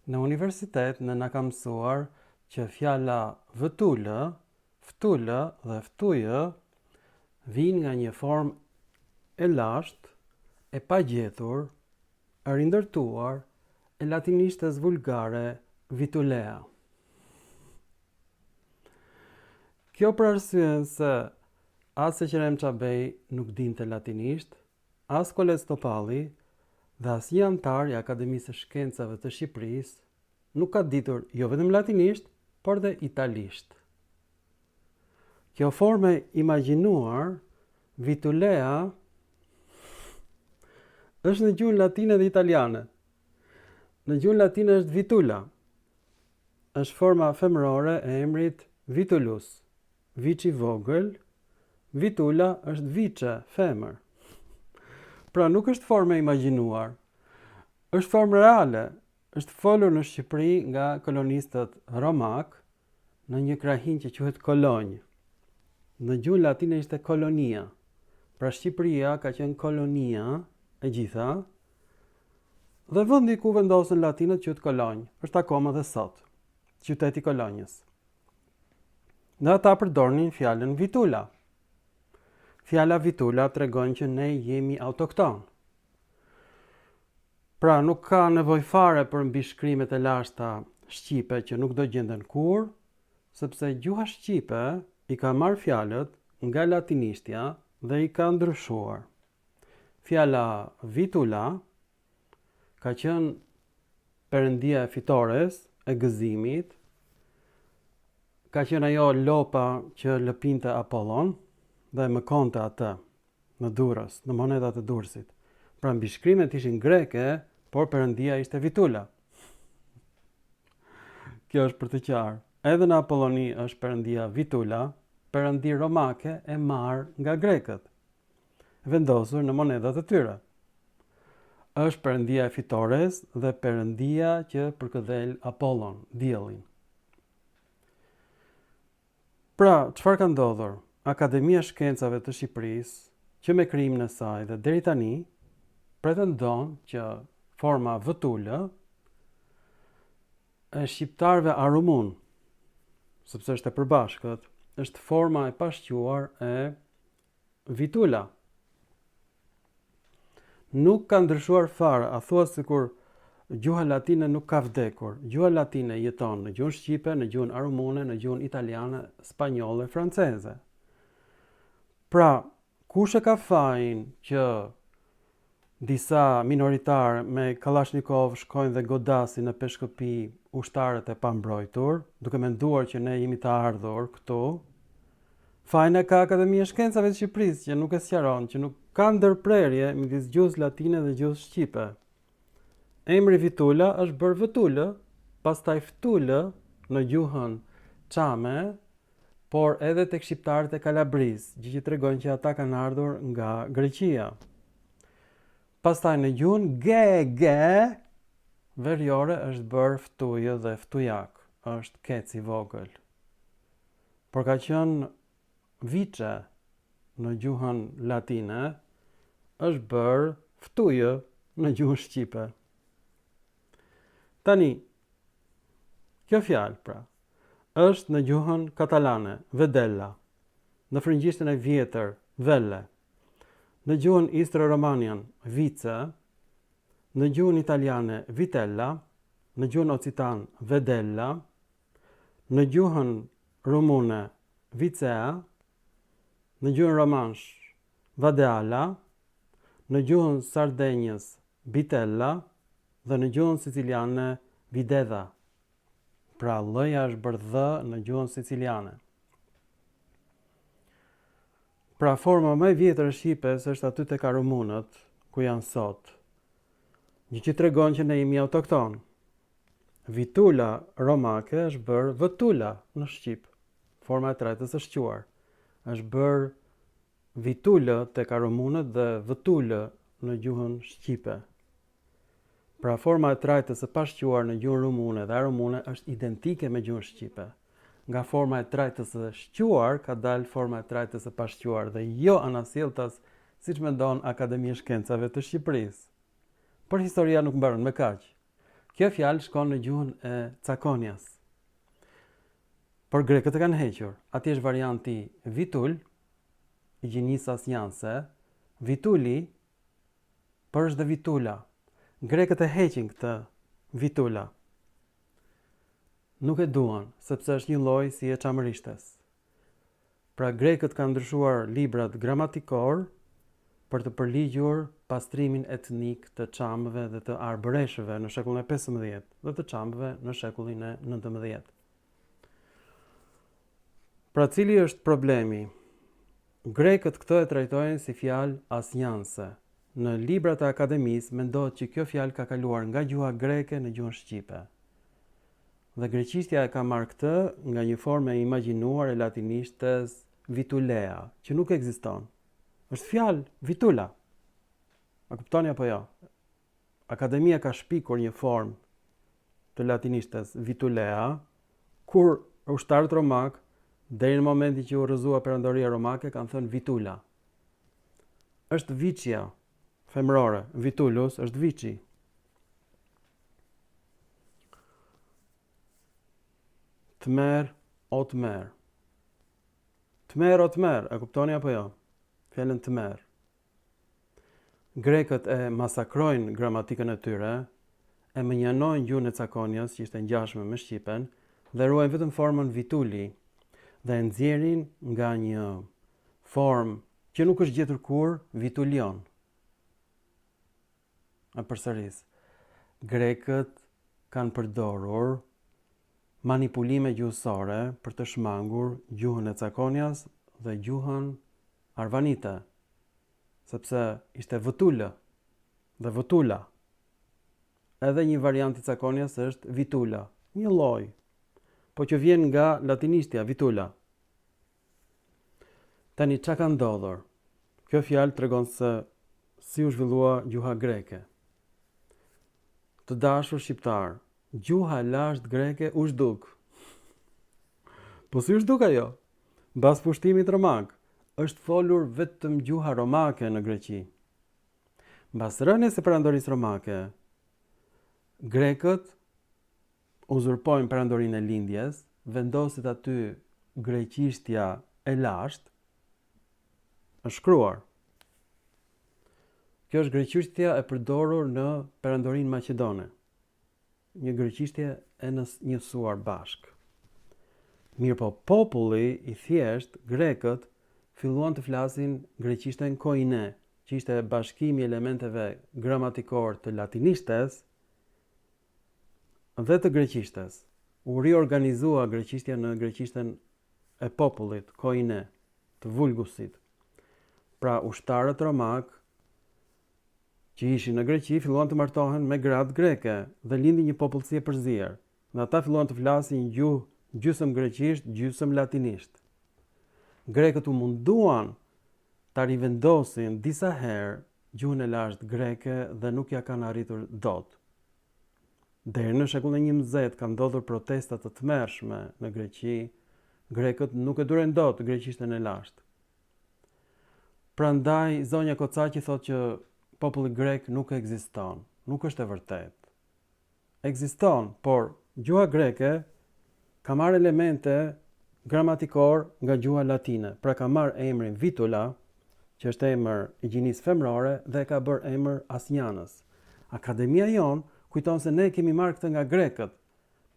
Në universitet ne na kanë mësuar që fjala vëtulë, ftulë dhe ftujë vijnë nga një formë e lashtë, e pagjetur, e rindërtuar e latinishtes vulgare vitulea. Kjo për arsyen se as Eqrem Çabej nuk dinte latinisht, as Kolec Topalli dhe asnjë anëtar i Akademisë së Shkencave të Shqipërisë nuk ka ditur jo vetëm latinisht, por dhe italisht. Kjo formë e imagjinuar, vitulea, është në gjuhën latine dhe italiane. Në gjuhën latine është vitula. Është forma femërore e emrit Vitulus, viç i vogël, vitula është viçe, femër. Pra nuk është formë e imagjinuar. Është formë reale, është folur në Shqipëri nga kolonistët romakë në një krahinë që quhet Kolonjë. Në gjuhën latine ishte kolonia. Pra Shqipëria ka qenë kolonia e gjitha. Dhe vendi ku vendosën latinët quhet Kolonjë, është akoma dhe sot. Qyteti i Kolonjës. Dhe ata përdornin fjalën vitula. Fjala vitula tregon që ne jemi autoktonë. Pra nuk ka nevojë fare për mbishkrimet e lashta shqipe që nuk do gjenden kurrë, sepse gjuha shqipe i ka marrë fjalët nga latinishtja dhe i ka ndryshuar. Fjala vitula ka qenë perëndia e fitores, e gëzimit, ka qenë ajo lopa që lëpinte Apollon dhe mëkonte atë në Durrës, në monedat e Durrësit. Pra mbishkrimet ishin greke, por perëndia ishte Vitula. Kjo është për të qarë. Edhe në Apolloni është perëndia Vitula, perëndi romake e marrë nga grekët, vendosur në monedat e tyre. Është perëndia e fitores dhe perëndia që përkëdhel Apollon, diellin. Pra, çfarë ka ndodhur? Akademia e Shkencave të Shqipërisë, që me krijimin e saj dhe deri tani, pretendon që forma vëtulë e shqiptarëve arumunë, sepse është e përbashkët, është forma e pashquar e Vitula. Nuk ka ndryshuar fare, a thua sikur gjuha latine nuk ka vdekur. Gjuha latine jeton në gjuhën shqipe, në gjuhën arumune, në gjuhën italiane, spanjolle, franceze. Pra, kush e ka fajin që Disa minoritarë me kallashnikov shkojnë dhe godasin në Peshkëpi ushtarët e pambrojtur, duke menduar që ne jemi të ardhur këtu. Fajin e ka Akademia e Shkencave të Shqipërisë, që nuk e sqaron, që nuk ka ndërprerje midis gjuhës latine dhe gjuhës shqipe. Emri Vitula është bërë Vëtulë, pastaj Ftulë në gjuhën çame, por edhe tek shqiptarët e Kalabrisë, gjë që tregon që ata kanë ardhur nga Greqia. Pastaj në gjuhën gege veriore është bërë ftujë dhe ftujak, është kec i vogël. Por ka qenë viçe në gjuhën latine, është bërë ftujë në gjuhën shqipe. Tani, Kjo fjalë, pra, është në gjuhën katalane, vedella, në frëngjishten e vjetër, velle, në gjuhën istro-romanian, vice, në gjuhën italiane, vitella, në gjuhën ocitan, vedella, në gjuhën rumune, vicea, në gjuhën romansh, vadeala, në gjuhën sardenjës, bitella, dhe në gjuhën siciliane videdha. Pra ll-ja është bërë dh në gjuhën siciliane. Pra forma më e vjetër e shqipes është aty tek arumunët, ku janë sot. Gjë që tregon që ne jemi autoktonë. Vitula romake është bërë vëtula në shqip. Forma e trajtës së shquar. Është bërë vitulë tek arumunët dhe vëtulë në gjuhën shqipe. Pra forma e trajtës së pashquar në gjuhën rumune dhe arumune është identike me gjuhën shqipe. Nga forma e trajtës së shquar ka dalë forma e trajtës së pashquar dhe jo anasjelltas siç mendon Akademia e Shkencave të Shqipërisë. Por historia nuk mbaron me kaq. Kjo fjalë shkon në gjuhën e Cakonias. Por grekët e kanë hequr. Atje është varianti vitul, i gjinisë asnjanëse, vituli, por është dhe vitula. Grekët e heqin këtë vitula. Nuk e duan, sepse është një lloj si e çamërishtes. Pra grekët kanë ndryshuar librat gramatikorë për të përligjur pastrimin etnik të çamëve dhe të arbëreshëve në shekullin e 15 dhe të çamëve në shekullin e 19. Pra cili është problemi? Grekët këtë e trajtojnë si fjalë asnjanëse. Në librat e akademisë mendohet që kjo fjalë ka kaluar nga gjuha greke në gjuhën shqipe. Dhe greqishtja e ka marrë këtë nga një formë e imagjinuar e latinishtes vitulea, që nuk ekziston. Është fjalë vitula. A kuptoni apo jo? Akademia ka shpikur një formë të latinishtes vitulea, kur ushtarët romakë deri në momentin që u rrëzua perandoria romake kanë thënë vitula. Është viçja femërore, vitulus është viçi. Tmerr o tmerr. Tmerr o tmerr, e kuptoni apo jo? Fjalën tmerr. Grekët e masakrojnë gramatikën e tyre, e mënjanojnë gjuhën e Cakonias, që ishte e ngjashme me shqipen, dhe ruajnë vetëm formën vituli dhe e nxjerrin nga një formë që nuk është gjetur kurrë vitulion. E përsëris. Grekët kanë përdorur manipulime gjuhësore për të shmangur gjuhën e Cakonias dhe gjuhën arvanite, sepse ishte vëtulë dhe vëtula. Edhe një variant i Cakonias është vitula, një lloj, po që vjen nga latinishtja vitula. Tani ça ka ndodhur? Kjo fjalë tregon se si u zhvillua gjuha greke. Të dashur shqiptarë, gjuha e lashtë greke u zhduk. Po si u zhduk ajo? Mbas pushtimit romak, është folur vetëm gjuha romake në Greqi. Mbas rënies së perandorisë romake, grekët uzurpojnë perandorinë e lindjes, vendoset aty greqishtja e lashtë, është shkruar. Kjo është greqishtja e përdorur në perandorinë maqedone. Një greqishtje e njësuar bashkë. Mirëpo populli i thjeshtë, grekët, filluan të flasin greqishten koine, që ishte bashkimi i elementeve gramatikorë të latinishtes dhe të greqishtes. U riorganizua greqishtja në greqishten e popullit, koine, të vulgusit. Pra ushtarët romakë që ishin në Greqi filluan të martohen me gratë greke dhe lindi një popullsi e përzier, dhe ata filluan të flasin një gjuhë gjysëm greqisht, gjysëm latinisht. Grekët u munduan ta rivendosin disa herë gjuhën e lashtë greke dhe nuk ia kanë arritur dot. Deri në shekullin e 11 kanë ndodhur protesta të tmerrshme në Greqi, grekët nuk e durojnë dot greqishten e lashtë. Prandaj zonja Kocaqi thotë që populli grek nuk ekziston. Nuk është e vërtetë. Ekziston, por gjuha greke ka marrë elemente gramatikorë nga gjuha latine. Pra ka marrë emrin Vitula, që është emër i gjinisë femërore dhe e ka bërë emër asnjanës. Akademia jonë kujton se ne kemi marrë këtë nga grekët,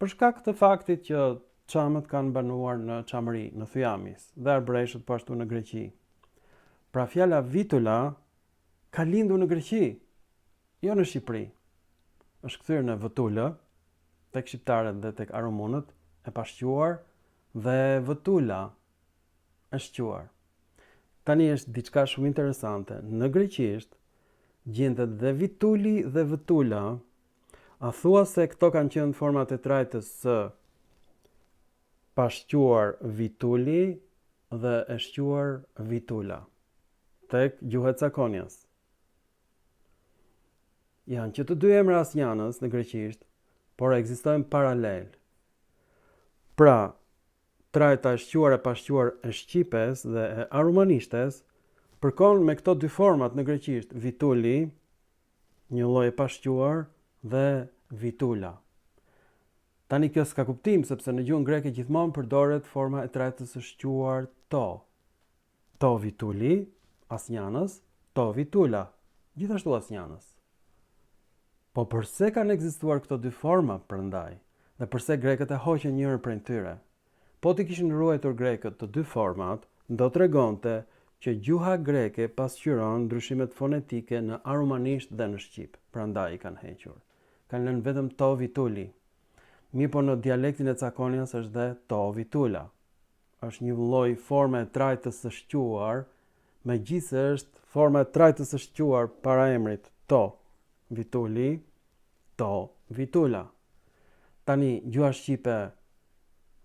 Për shkak të faktit që çamët kanë banuar në Çamëri, në Thyamis, dhe arbëreshët po ashtu në Greqi. Pra fjala vitula ka lindur në Greqi, jo në Shqipëri. Është kthyer në vëtulë tek shqiptarët dhe tek arumunët e pashquar dhe vëtula e shquar. Tani është diçka shumë interesante. Në greqisht gjendet dhe vituli dhe vëtula A thua se këto kanë qenë format e trajtës së pashquar vituli dhe e shquar vitula tek gjuha e Cakonias. Janë që të dy emra asnjanës në greqisht, por ekzistojnë paralel. Pra, trajta e shquar e pashquar e shqipes dhe e arumanishtes përkon me këto dy format në greqisht, vituli, një lloj e pashquar dhe Vitula. Tani kjo s'ka kuptim, sepse në gjuhën greke gjithmonë përdoret forma e trajtës së shquar to. To vituli, asnjanës, to vitula, gjithashtu asnjanës. Po përse kanë ekzistuar këto dy forma, prandaj, dhe përse grekët e hoqën njërën prej tyre? Po t'i kishin ruajtur grekët të dy format, do tregonte që gjuha greke pasqyron ndryshimet fonetike në arumanisht dhe në shqip, prandaj i kanë hequr. Kanë lënë vetëm to vituli. Mirëpo në dialektin e Cakonias është dhe to vitula. Është një lloj forme e trajtës së shquar, megjithëse është forma e trajtës së shquar para emrit to vituli, to vitula. Tani gjuha shqipe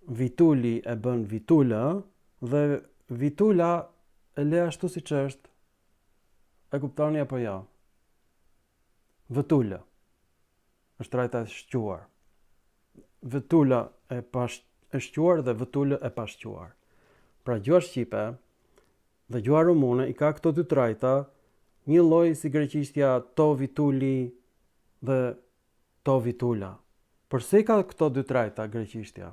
vituli e bën vitulë dhe vitula e le ashtu siç është. E kuptoni apo jo? Vëtulë. Është trajta e shquar. Vëtula e pa e shquar dhe vëtulë e pashquar. Pra gjuha shqipe dhe gjuha rumune i ka këto dy trajta, një lloj si greqishtja to vituli dhe to vitula. Përse i ka këto dy trajta greqishtja?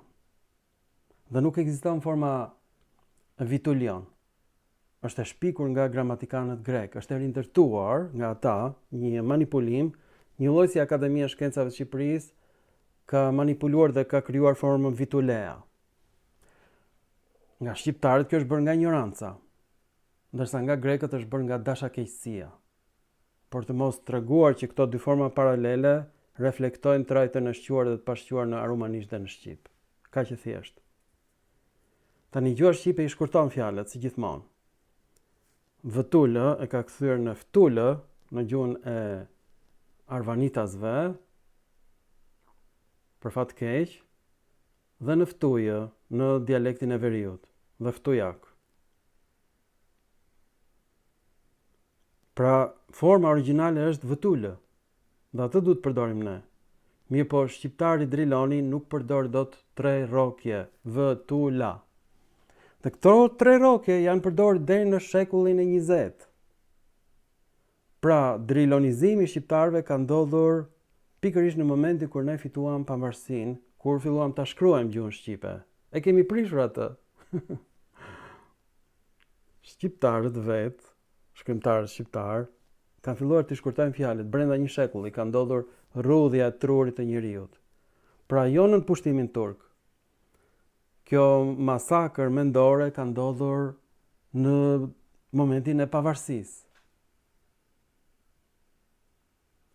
Dhe nuk ekziston forma vitulion. Është e shpikur nga gramatikanët grekë, është e rindërtuar nga ata, një manipulim, një lloj si Akademia e Shkencave të Shqipërisë ka manipuluar dhe ka krijuar formën vitulea. Nga shqiptarët kjo është bërë nga injoranca, ndërsa nga grekët është bërë nga dashakeqësia. Për të mos treguar që këto dy forma paralele reflektojnë trajtën e shquar dhe të pashquar në arumanisht dhe në shqip. Kaq e thjeshtë. Tani gjuha shqipe i shkurton fjalët si gjithmonë. Vëtulë e ka kthyer në ftulë në gjuhën e arvanitasve për fat keq dhe në ftujë në dialektin e veriut dhe ftujak. Pra, forma origjinale është vëtulë, dhe atë duhet të përdorim ne. Mirëpo, shqiptari Driloni nuk përdor dot tre rrokje, v, tu, la. Dhe këto tre rrokje janë përdorur deri në shekullin e 20. Pra, drilonizimi i shqiptarëve ka ndodhur pikërisht në momentin kur ne fituam pavarësinë, kur filluam ta shkruajmë gjuhën shqipe. E kemi prishur atë. Shqiptarët vetë, shkrimtarët shqiptarë, kanë filluar t'i shkurtojnë fjalët brenda një shekulli ka ndodhur rrudhja e trurit të njeriut. Pra jo nën pushtimin turk. Kjo masakër mendore ka ndodhur në momentin e pavarësisë.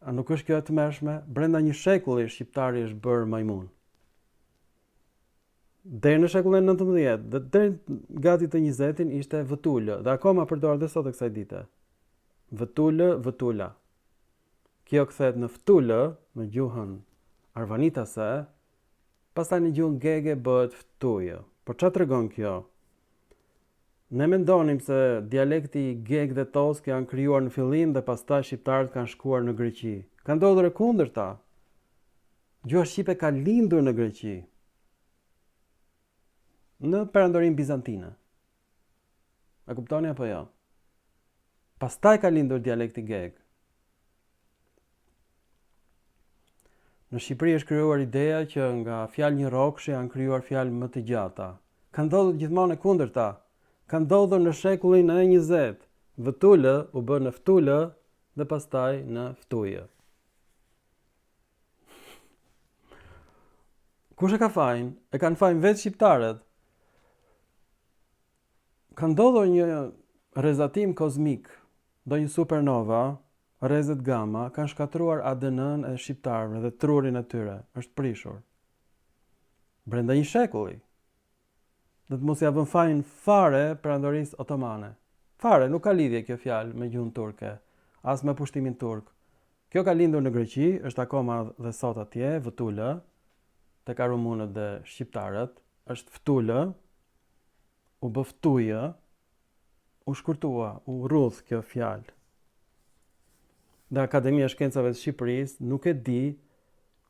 A nuk është kjo e tmerrshme? Brenda një shekulli shqiptari është bërë majmun. Deri në shekullin e 19 dhe deri gati të 20-in ishte vëtulë dhe akoma përdoret dhe sot e kësaj dite. Vëtulë, vëtula. Kjo kthehet në ftulë në gjuhën arvanitase, pastaj në gjuhën gege bëhet ftujë. Por ça tregon kjo? Ne mendonim se dialekti geg dhe tosk janë krijuar në fillim dhe pastaj shqiptarët kanë shkuar në Greqi. Ka ndodhur e kundërta. Gjuha shqipe ka lindur në Greqi. Në Perandorinë Bizantine. E kuptoni apo jo? Pastaj ka lindur dialekti geg. Në Shqipëri është krijuar ideja që nga fjalë njërrokëshe janë krijuar fjalë më të gjata. Ka ndodhur gjithmonë e kundërta. Ka ndodhur në shekullin e 20. Vëtulë u bë në ftulë dhe pastaj në ftujë. Kush e ka fajin? E kanë fajin vetë shqiptarët. Ka ndodhur një rrezatim kozmik, ndonjë supernova, Rrezet gama kanë shkatërruar ADN-në e shqiptarëve dhe trurin e tyre është prishur. Brenda një shekulli. Dhe të mos ia vëmë fajin fare Perandorisë Otomane. Fare, nuk ka lidhje kjo fjalë me gjuhën turke, as me pushtimin turk. Kjo ka lindur në Greqi, është akoma dhe sot atje, vëtulë, tek arumunët dhe shqiptarët, është ftulë, u bë ftujë, U shkurtua, u rrudh kjo fjalë. Dhe Akademia e Shkencave të Shqipërisë nuk e di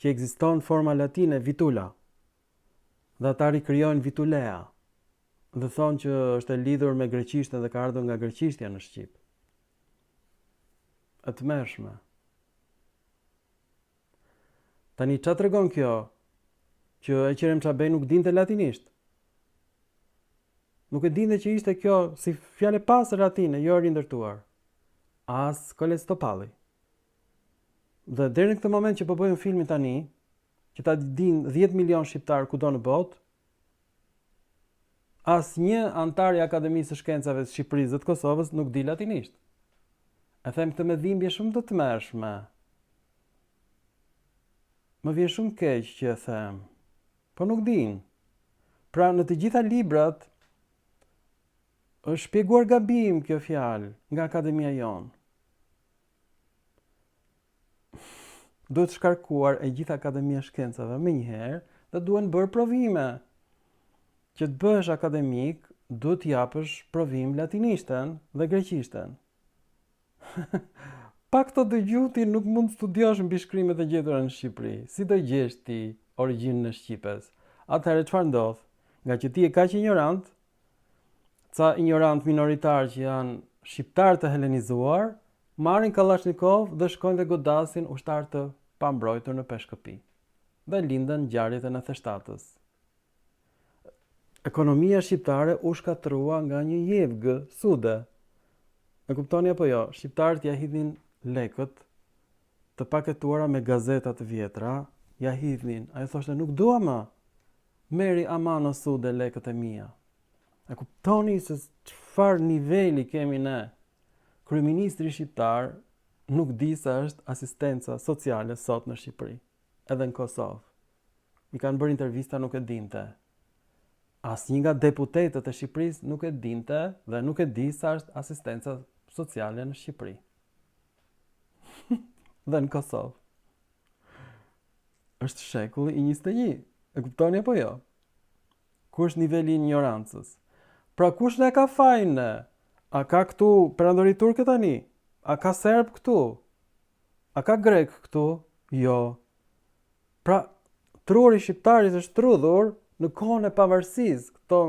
që ekziston forma latine vitula. Dhe ata rikrijojnë vitulea. Dhe thonë që është e lidhur me greqishten dhe ka ardhur nga greqishtja në shqip. E tmerrshme. Tani ça tregon kjo? Që Eqrem Çabej nuk dinte latinisht. Nuk e dinte që ishte kjo si fjalë e pastër latine, jo e rindërtuar. As Kolec Topalli. Dhe deri në këtë moment që po bëjmë filmin tani, që ta dinë 10 milion shqiptarë kudo në botë, asnjë anëtar i Akademisë së Shkencave të Shqipërisë dhe të Kosovës nuk di latinisht. E them këtë me dhimbje shumë të tmerrshme. Më vjen shumë keq që e them. Po nuk dinë. Pra në të gjitha librat është shpjeguar gabim kjo fjalë nga Akademia jonë. Duhet shkarkuar e gjithë Akademia e Shkencave menjëherë dhe duhen bërë provime. Që të bëhesh akademik, duhet të japësh provim latinishten dhe greqishten. Pa këto dy gjuhë ti nuk mund të studiosh mbi shkrimet e gjetura në Shqipëri. Si do gjesh ti origjinën e shqipes? Atëherë çfarë ndodh? Nga që ti je kaq injorant, ca injorantë minoritarë që janë shqiptarë të helenizuar, marrin kallashnikov dhe shkojnë dhe godasin ushtarë të pambrojtur në Peshkëpi. Dhe lindën ngjarjet e 97-ës. Ekonomia shqiptare u shkatërrua nga një jevgë sude. E kuptoni apo jo? Shqiptarët ia hidhnin lekët të paketuara me gazeta të vjetra, ia hidhnin. Ajo thoshte nuk dua më. Merri aman o sude lekët e mia. E kuptoni se çfarë niveli kemi ne? Kryeministri shqiptar nuk di sa është asistenca sociale sot në Shqipëri, edhe në Kosovë. I kanë bërë intervista nuk e dinte. Asnjë nga deputetët e Shqipërisë nuk e dinte dhe nuk e di sa është asistenca sociale në Shqipëri. dhe në Kosovë. Është shekulli i 21. E kuptoni apo jo? Ku është niveli i injorancës? Pra kush na ka fajin ne? A ka këtu perandori turke tani? A ka serb këtu? A ka grek këtu? Jo. Pra, truri i shqiptarit është trudhur në kohën e pavarësisë, këto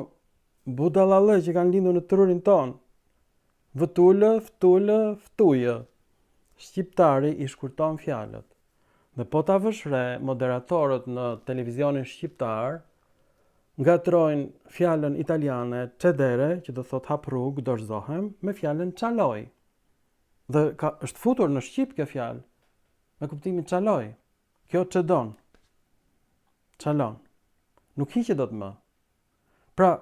budallallëqe që kanë lindur në trurin tonë. Vëtulë, ftulë, ftujë. Shqiptari i shkurton fjalët. Dhe po ta vësh re, moderatorët në televizionin shqiptar ngatërrojnë fjalën italiane cedere, që do thotë hap rrugë, dorëzohem, me fjalën çaloj. Dhe ka, është futur në shqip kjo fjalë, me kuptimin çaloj. Kjo çedon. Çalon. Nuk hiqet dot më. Pra,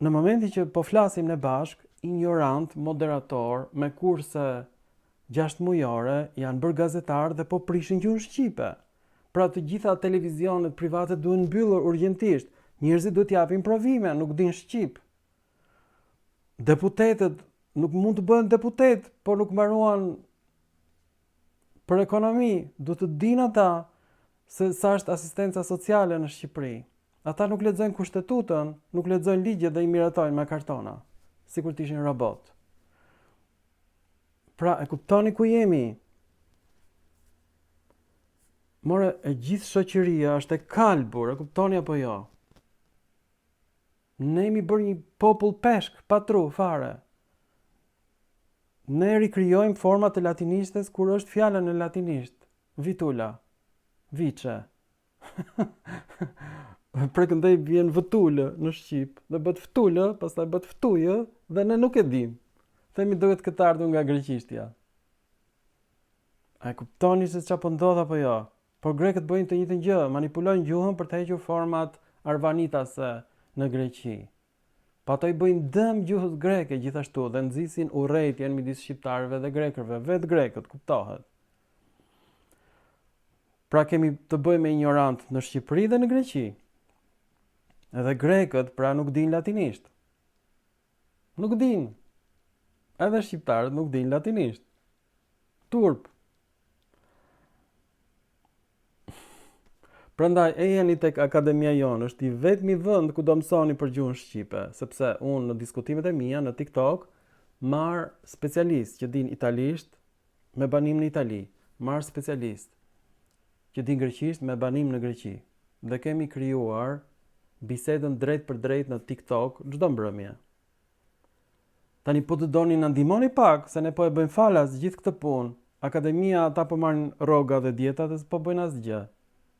në momentin që po flasim ne bashkë, injorantë, moderatorë, me kurse gjashtëmujore, janë bërë gazetarë dhe po prishin gjuhën shqipe. Pra të gjitha televizionet private duhen mbyllur urgjentisht. Njerëzit duhet të japin provime, nuk dinë shqip. Deputetët nuk mund të bëhen deputetë, por nuk mbaruan për ekonomi, duhet të dinë ata se sa është asistenca sociale në Shqipëri. Ata nuk lexojnë kushtetutën, nuk lexojnë ligjet dhe i miratojnë me kartona, sikur të ishin robotë. Pra, e kuptoni ku jemi? More, e gjithë shoqëria është e kalbur, e kuptoni apo jo? Ne jemi bërë një popull peshk, pa tru, fare. Ne rikrijojmë forma të latinishtes kur është fjala në latinisht. Vitula. Vice. Prej këndej vjen vëtulë në shqip dhe bëhet ftulë, pastaj bëhet ftujë dhe ne nuk e dimë. Themi duhet të ketë ardhur nga greqishtja. A e kuptoni se çfarë po ndodh apo jo? Por grekët bëjnë të njëjtën gjë, manipulojnë gjuhën për të hequr format arvanitase në Greqi. Po ato i bëjnë dëm gjuhës greke gjithashtu dhe nxisin urrejtjen midis shqiptarëve dhe grekërve, vetë grekët, kuptohet. Pra kemi të bëjmë me injorantë në Shqipëri dhe në Greqi. Edhe grekët pra nuk dinë latinisht. Nuk dinë. Edhe shqiptarët nuk dinë latinisht. Turp. Prandaj ejani tek Akademia jonë, është i vetmi vend ku do mësoni për gjuhën shqipe, sepse unë në diskutimet e mia në TikTok marr specialistë që dinë italisht me banim në Itali, marr specialistë që dinë greqisht me banim në Greqi dhe kemi krijuar bisedën drejtpërdrejt në TikTok çdo mbrëmje. Tani po të doni na ndihmoni pak, se ne po e bëjmë falas gjithë këtë punë. Akademia ata po marrin rroga dhe dieta dhe s'po bëjnë asgjë.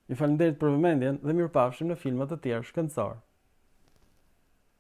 Ju faleminderit për vëmendjen dhe mirupafshim në filma të tjerë shkencorë.